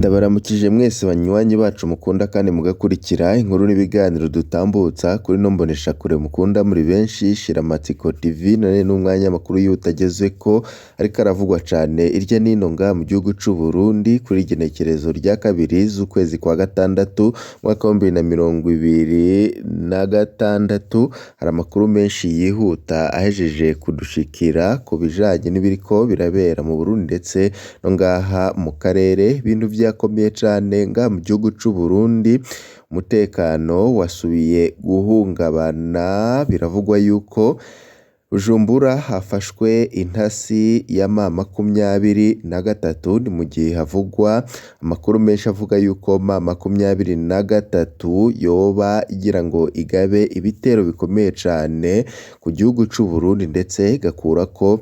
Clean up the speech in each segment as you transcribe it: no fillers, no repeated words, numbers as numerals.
Ndabaramukije mwese banywanyi bacu mukunda kandi mugakurikira inkuru n'ibiganiro dutambutsa kuri ino mboneshakure mukunda muri benshi Shiramatsiko TV, none n'umwanya amakuru y'utagezeko ariko aravugwa cane irya nino ngaha mu gihugu c'u Burundi kuri igenekerezo rya kabiri z'ukwezi kwa gatandatu umwaka wa 2026. Hari amakuru menshi yihuta ahejeje kudushikira ku bijanye n'ibiriko birabera mu Burundi ndetse no ngaha mu karere. Ibintu vyakomeye cane ngaha mu gihugu c'u Burundi, umutekano wasubiye guhungabana, biravugwa yuko Bujumbura hafashwe intasi ya M23, ni mu gihe havugwa amakuru menshi avuga yuko M23 yoba igira ngo igabe ibitero bikomeye cane ku gihugu c'u Burundi ndetse igakurako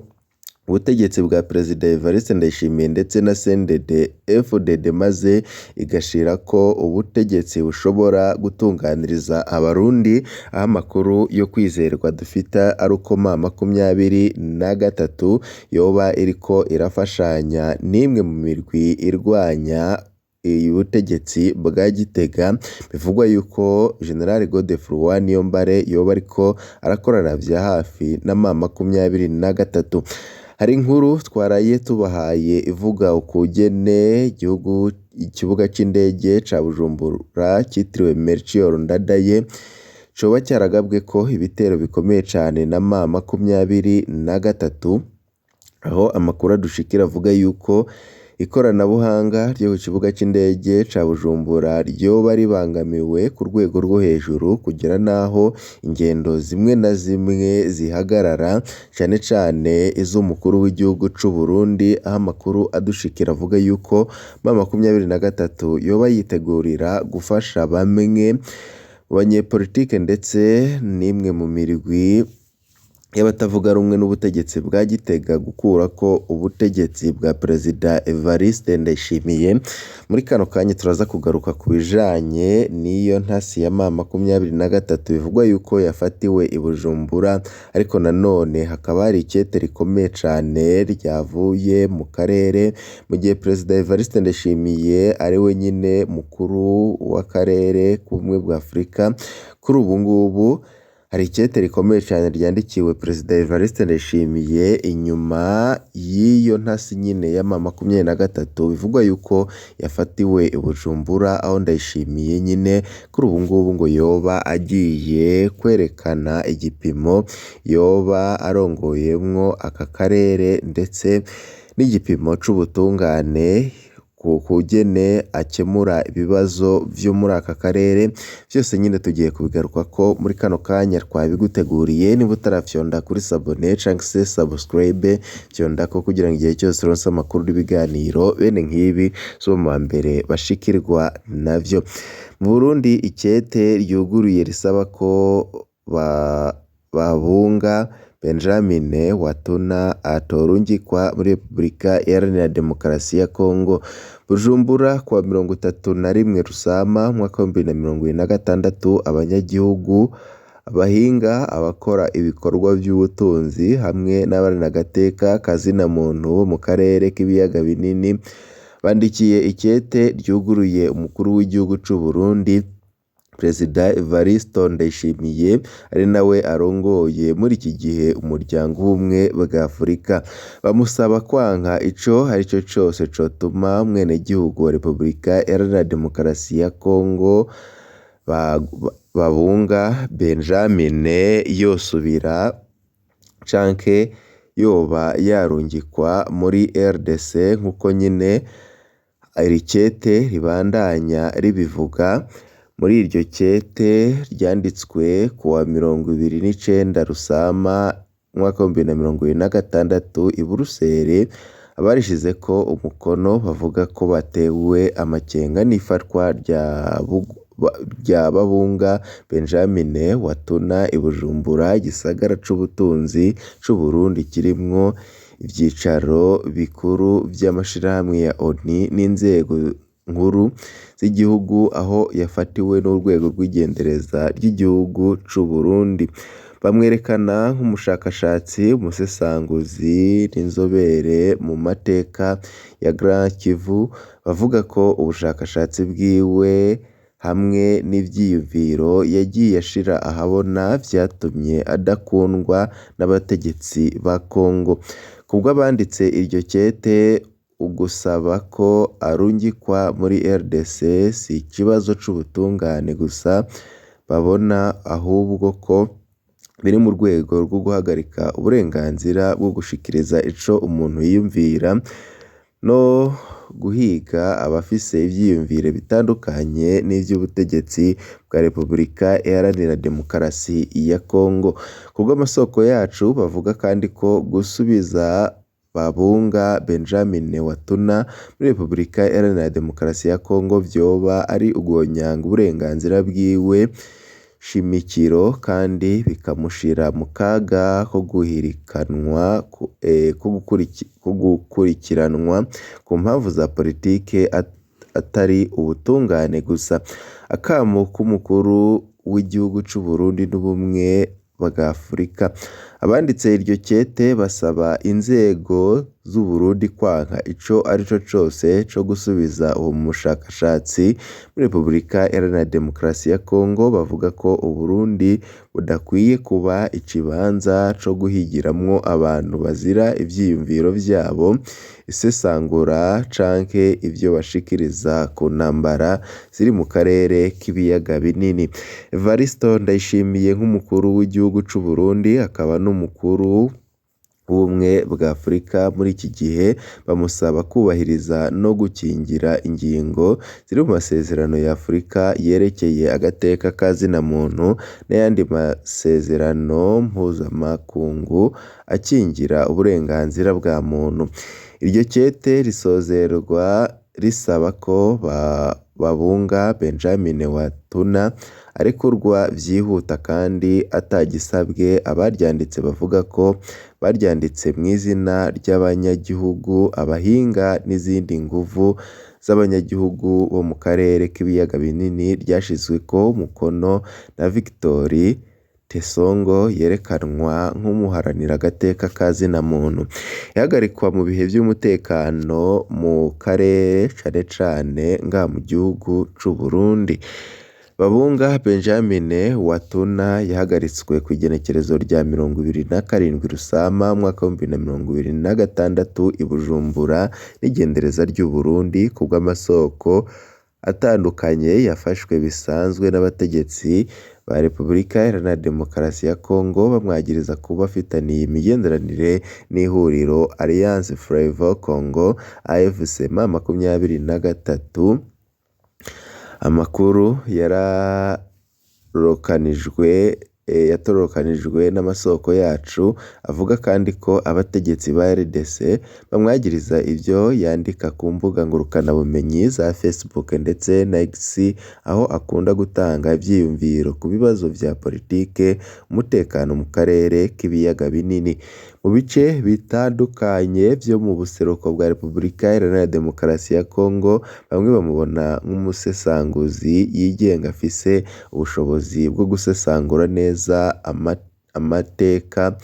ubutegetsi bwa Perezida Evariste Ndayishimiye ndetse na CNDD FDD, maze igashirako ubutegetsi bushobora gutunganiriza abarundi, aho amakuru yo kwizerwa dufite ari uko M23 yoba iriko irafashanya n'imwe mu mirwi irwanya ubutegetsi bwa Gitega. Bivugwa yuko General Godefroid Niyombare yoba ariko arakorana vya hafi na M23. Hari inkuru twaraye tubahaye ivuga ukugene igihugu ikibuga c'indege ca Bujumbura citiriwe Melchior Ndadaye coba caragabweko ibitero bikomeye cane na M23, aho amakuru adushikira avuga yuko ikoranabuhanga ryo ku kibuga c'indege ca Bujumbura ryoba ribangamiwe ku rwego rwo hejuru kugera n'aho ingendo zimwe na zimwe zihagarara, cane cane iz'umukuru w'igihugu c'u Burundi, aho amakuru adushikira avuga yuko M23 yoba yitegurira gufasha bamwe mu banyepolitike ndetse n'imwe mu mirwi y'abatavuga rumwe n'ubutegetsi bwa Gitega gukurako ubutegetsi bwa Perezida Evariste Ndayishimiye. Muri kano kanya turaza kugaruka ku bijanye n'iyo ntasi ya M23 bivugwa yuko yafatiwe i Bujumbura, ariko nanone hakaba hari ikete rikomeye cane ryavuye mu karere, mu gihe Perezida Evariste Ndayishimiye ari we nyene mukuru w'akarere k'ubumwe bwa Afurika. Kuri ubu ngubu hari ikete rikomeye cane ryandikiwe Perezida Evariste Ndayishimiye inyuma y'iyo ntasi nyene ya M23 bivugwa yuko yafatiwe i Bujumbura, aho Ndayishimiye nyene kuri ubu ngubu ngo yoba agiye kwerekana igipimo yoba arongoyemwo aka karere ndetse n'igipimo c'ubutungane ku kugene akemura ibibazo vyo muri aka karere. Vyose nyene tugiye kubigarukako muri kano kanya twabiguteguriye. Niba utarafyonda kuri sabone canke se subscribe, fyondako kugira ngo igihe cyose uronse amakuru n'ibiganiro bene nk'ibi uzobe mu bambere bashikirwa navyo. Mu Burundi ikete ryuguruye risaba ko babunga Benjamin Watuna atorungikwa muri Repubulika Iharanira Demokarasi ya Kongo. Bujumbura kuwa 31 Rusama umwaka wa 2026, abanyagihugu, abahinga, abakora ibikorwa vy'ubutunzi hamwe n'abaharanira agateka kazina muntu bo mu karere k'ibiyaga binini bandikiye ikete ryuguruye umukuru w'igihugu c'u Burundi Perezida Evariste Ndayishimiye, ari nawe arongoye muri iki gihe umuryango w'ubumwe bwa Afurika. Bamusaba kwanka ico arico cose cotuma umwenegihugu wa Repubulika Iharanira Demokarasi ya Kongo Babunga Benjamin yosubira canke yoba yarungikwa muri RDC, nkuko nyene iri kete ribandanya ribivuga. Muri iryo kete ryanditswe kuwa 29 Rusama umwaka wa 2026 i Buruseli, abarishizeko umukono bavuga ko batewe amakenga n'ifatwa rya Babunga Benjamin Watuna i Bujumbura, igisagara c'ubutunzi c'u Burundi kirimwo ivyicaro bikuru vy'amashirahamwe ya ONU n'inzego nkuru z'igihugu, aho yafatiwe n'urwego rw'igendereza ry'igihugu c'u Burundi. Bamwerekana nk'umushakashatsi, umusesanguzi n'inzobere mu mateka ya Grand Kivu, bavuga ko ubushakashatsi bwiwe hamwe n'ivyiyumviro yagiye ashira ahabona vyatumye adakundwa n'abategetsi ba Congo. Kubw'abanditse iryo kete, ugusaba ko arungikwa muri RDC si ikibazo c'ubutungane gusa babona, ahubwo ko biri mu rwego rwo guhagarika uburenganzira bwo gushikiriza ico umuntu yiyumvira no guhiga abafise ivyiyumviro bitandukanye n'ivy'ubutegetsi bwa Repubulika Iharanira Demokarasi ya Congo. Kubw'amasoko yacu bavuga kandi ko gusubiza Babunga Benjamin Watuna muri Repubulika Iharanira Demokarasi ya Congo vyoba ari uguhonyanga uburenganzira bwiwe shimikiro kandi bikamushira mu kaga ko guhirikanwa ko gukurikiranwa ku mpamvu za politike atari ubutungane gusa. Akamo k'umukuru w'igihugu c'u Burundi n'ubumwe bwa Afurika. Abanditse iryo kete basaba inzego z'Uburundi kwanka ico arico cose co gusubiza uwo mushakashatsi muri Repubulika Iharanira Demokarasi ya Congo, bavuga ko Uburundi budakwiye kuba ikibanza co guhigiramwo abantu bazira ivyiyumviro vyabo, isesangura canke ivyo bashikiriza ku ntambara ziri mu karere k'ibiyaga binini. Evaristo Ndayishimiye nk'umukuru w'igihugu c'u Burundi akaba n'umukuru w'ubumwe bwa Afurika muri iki gihe, bamusaba kubahiriza no gukingira ingingo ziri mu masezerano ya Afurika yerekeye agateka ka zina muntu n'ayandi masezerano mpuzamakungu akingira uburenganzira bwa muntu. Iryo kete risozerwa risaba ko Babunga Benjamin Watuna arekurwa vyihuta kandi atagisabwe. Abaryanditse bavuga ko baryanditse mw'izina ry'abanyagihugu, abahinga n'izindi nguvu z'abanyagihugu bo mu karere k'ibiyaga binini, ryashizweko umukono na Victor Tesongo yerekanwa nk'umuharanira agateka ka zina muntu. Ihagarikwa mu bihe vy'umutekano mu karere cane cane ngaha mu gihugu c'u Burundi. Babunga Benjamin Watuna yahagaritswe kw'igenekerezo rya 27 Rusama umwaka w'2026 i Bujumbura n'igendereza ry'u Burundi kubw'amasoko atandukanye. Yafashwe bisanzwe n'abategetsi ba Repubulika Iharanira Demokarasi ya Congo, bamwagiriza kuba afitaniye imigenderanire n'ihuriro Alliance Fleuve Congo AFC M23. Amakuru yatorokanijwe n'amasoko yacu avuga kandi ko abategetsi ba RDC bamwagiriza ivyo yandika ku mbuga ngurukanabumenyi za Facebook ndetse na X, aho akunda gutanga ivyiyumviro ku bibazo vya politike, umutekano mu karere k'ibiyaga binini. Mu bice bitandukanye vyo mu buseruko bwa Repubulika Iharanira Demokarasi ya Congo, bamwe bamubona nk'umusesanguzi yigenga afise ubushobozi bwo gusesangura neza amateka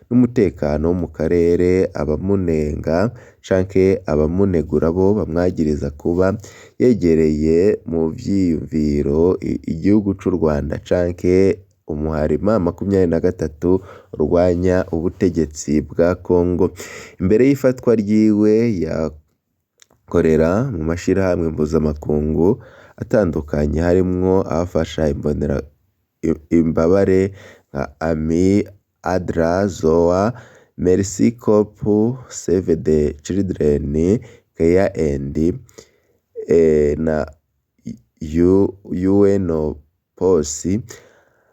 n'umutekano wo mu karere. Abamunenga canke abamunegura bo bamwagiriza kuba yegereye mu vyiyumviro igihugu c'u Rwanda canke umuhari M23 urwanya ubutegetsi bwa Congo. Imbere y'ifatwa ryiwe yakorera mu mashirahamwe mpuzamakungu atandukanye, harimwo abafasha imbabare nka AMI, ADRA, ZOA, Mercy Corps, Save the Children, Care and na UNOPS.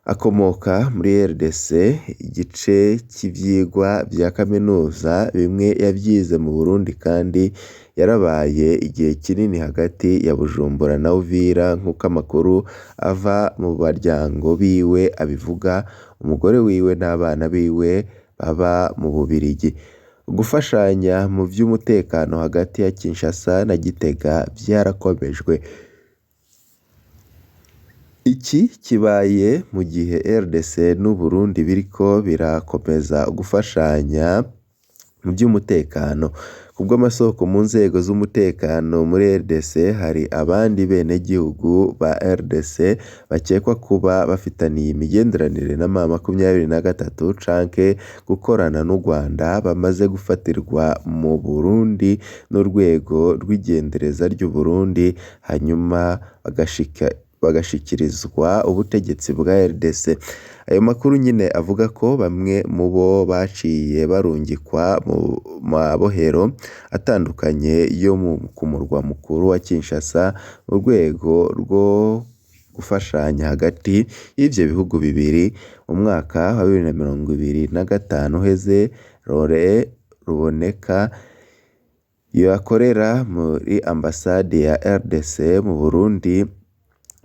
Akomoka muri RDC. Igice c'ivyigwa vya kaminuza bimwe yavyize mu Burundi kandi yarabaye igihe kinini hagati ya Bujumbura na Uvira, nk'uko amakuru ava mu baryango biwe abivuga. Umugore wiwe n'abana biwe baba mu Bubirigi. Gufashanya mu vy'umutekano hagati ya Kinshasa na Gitega vyarakomejwe. Iki kibaye mu gihe RDC n'Uburundi biriko birakomeza gufashanya mu by'umutekano. Kubw'amasoko mu nzego z'umutekano muri RDC, hari abandi benegihugu ba RDC bakekwa kuba bafitaniye imigenderanire na M23 canke gukorana n'u Rwanda bamaze gufatirwa mu Burundi n'urwego rw'igendereza ry'u Burundi, hanyuma bagashikirizwa ubutegetsi bwa RDC. Ayo makuru nyine avuga ko bamwe mu bo baciye barungikwa mu mabohero atandukanye yo ku murwa mukuru wa Kinshasa mu rwego rwo gufashanya hagati y'ivyo bihugu bibiri. Mu mwaka wa 2025 uheze, Laurent Ruboneka yakorera muri ambasade ya RDC mu Burundi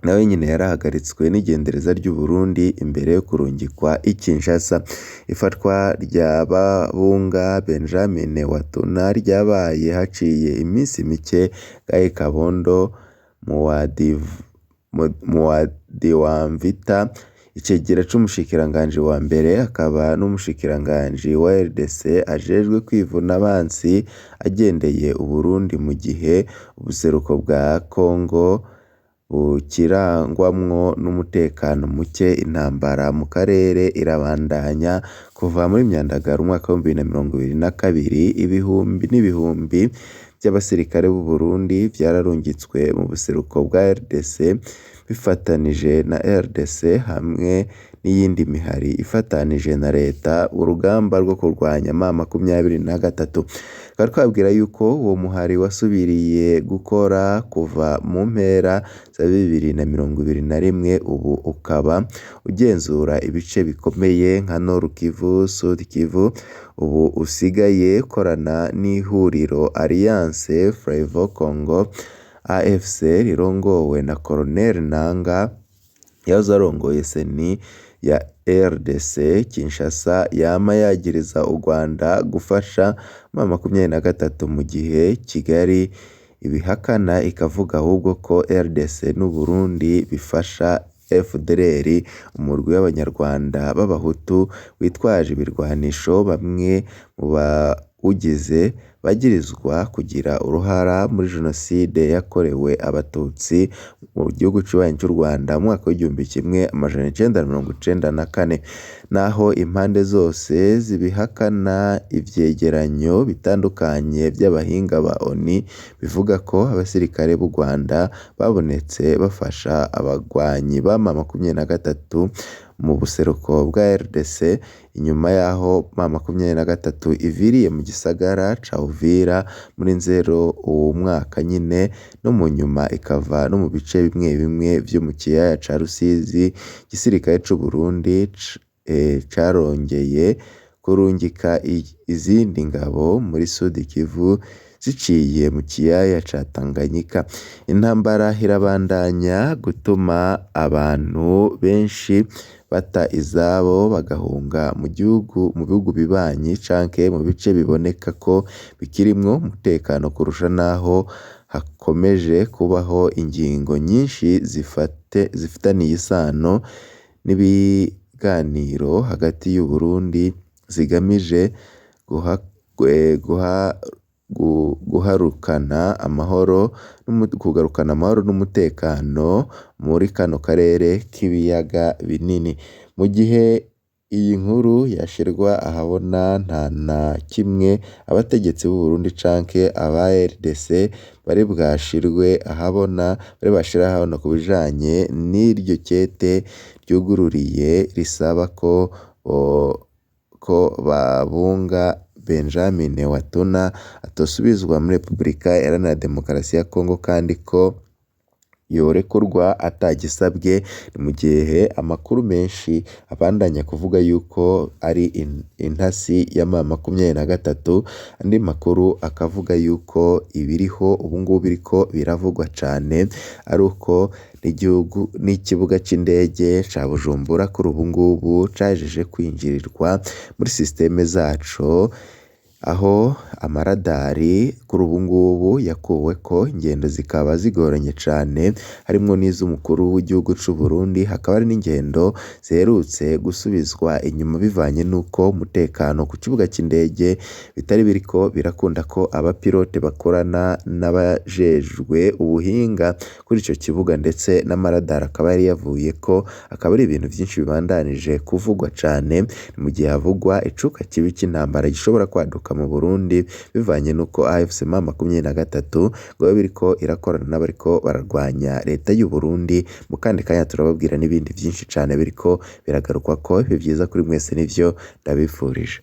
nawe nyine yarahagaritswe n'igendereza ry'u Burundi imbere yo kurungikwa i Kinshasa. Ifatwa rya Babunga Benjamin Watuna ryabaye haciye iminsi mike Guy Kabondo Muadiwamvita, icegera c'umushikiranganji wa mbere akaba n'umushikiranganji wa RDC ajejwe kwivuna abansi, agendeye Uburundi mu gihe ubuseruko bwa Congo bukirangwamwo n'umutekano muke. Intambara mu karere irabandanya kuva muri Myandagaro umwaka wa 2022. Ibihumbi n'ibihumbi by'abasirikare b'u Burundi vyararungitswe mu buseruko bwa RDC bifatanije na RDC hamwe n'iyindi mihari ifatanije na leta urugamba rwo kurwanya M23. Tukaba twabwira yuko uwo muhari wasubiriye gukora kuva mu mpera za 2021, ubu ukaba ugenzura ibice bikomeye nka Nord Kivu, Sud Kivu, ubu usigaye ukorana n'ihuriro Alliance Fleuve Congo AFC rirongowe na Colonel Nanga yahoze arongoye Seni ya RDC. Kinshasa yama yagiriza u Rwanda gufasha M23, mu gihe Kigali ibihakana ikavuga ahubwo ko RDC n'u Burundi bifasha FDLR, umurwi w'abanyarwanda b'abahutu witwaje ibirwanisho. Bamwe mu bawugize bagirizwa kugira uruhara muri jenoside yakorewe abatutsi mu gihugu kibanyi cy'u Rwanda mu mwaka w'1994. Naho impande zose zibihakana, ivyegeranyo bitandukanye by'abahinga ba ONU bivuga ko abasirikare b'u Rwanda babonetse bafasha abagwanyi ba M23 mu buseruko bwa RDC, inyuma yaho M23 iviriye mu gisagara ca Uvira muri Nzero uwo mwaka nyine, no mu nyuma ikava no mu bice bimwe bimwe vyo mu kiyaya ca Rusizi. Igisirikare c'u Burundi carongeye kurungika izindi ngabo muri Sud Kivu ziciye mu kiyaya ca Tanganyika. Intambara irabandanya gutuma abantu benshi bata izabo bagahunga mu gihugu, mu bihugu bibanyi canke mu bice biboneka ko bikirimwo umutekano kurusha, naho hakomeje kubaho ingingo nyinshi zifitaniye isano n'ibiganiro hagati y'u Burundi zigamije guharukana amahoro, kugarukana amahoro n'umutekano muri kano karere k'ibiyaga binini. Mu gihe iyi nkuru yashirwa ahabona, nta na kimwe abategetsi b'u Burundi canke aba RDC bari bwashirwe ahabona, bari bashire ahabona ku bijanye n'iryo kete ryugururiye risaba ko Babunga Benjamin Watuna atosubizwa muri Repubulika Iharanira Demokarasi ya Kongo kandi ko yorekurwa atagisabwe. Mu gihe amakuru menshi abandanya kuvuga yuko ari intasi ya M23, andi makuru akavuga yuko ibiriho ubungubu biriko biravugwa cane ari uko n'igihugu n'ikibuga c'indege ca Bujumbura kuri ubungubu cahejeje kwinjirirwa muri systeme zaco. Aho amaradari kuri ubu ngubu yakuweko, ingendo zikaba zigoranye cane, harimwo n'iz'umukuru w'igihugu c'u Burundi, hakaba hari n'ingendo ziherutse gusubizwa inyuma bivanye n'uko umutekano ku kibuga c'indege bitari biriko birakunda ko abapilote bakorana n'abajejwe ubuhinga kuri ico kibuga, ndetse n'amaradari akaba yari yavuyeko, akaba ari ibintu vyinshi bibandanije kuvugwa cane mu gihe havugwa icuka kibi c'intambara gishobora kwaduka mu Burundi, bivanye n'uko AFC M23 ngo yoba iriko irakorana n'abariko bararwanya leta y'u Burundi. Mu kandi kanya turababwira n'ibindi vyinshi cane biriko biragarukwako. Ibihe vyiza kuri mwese nivyo ndabifurije.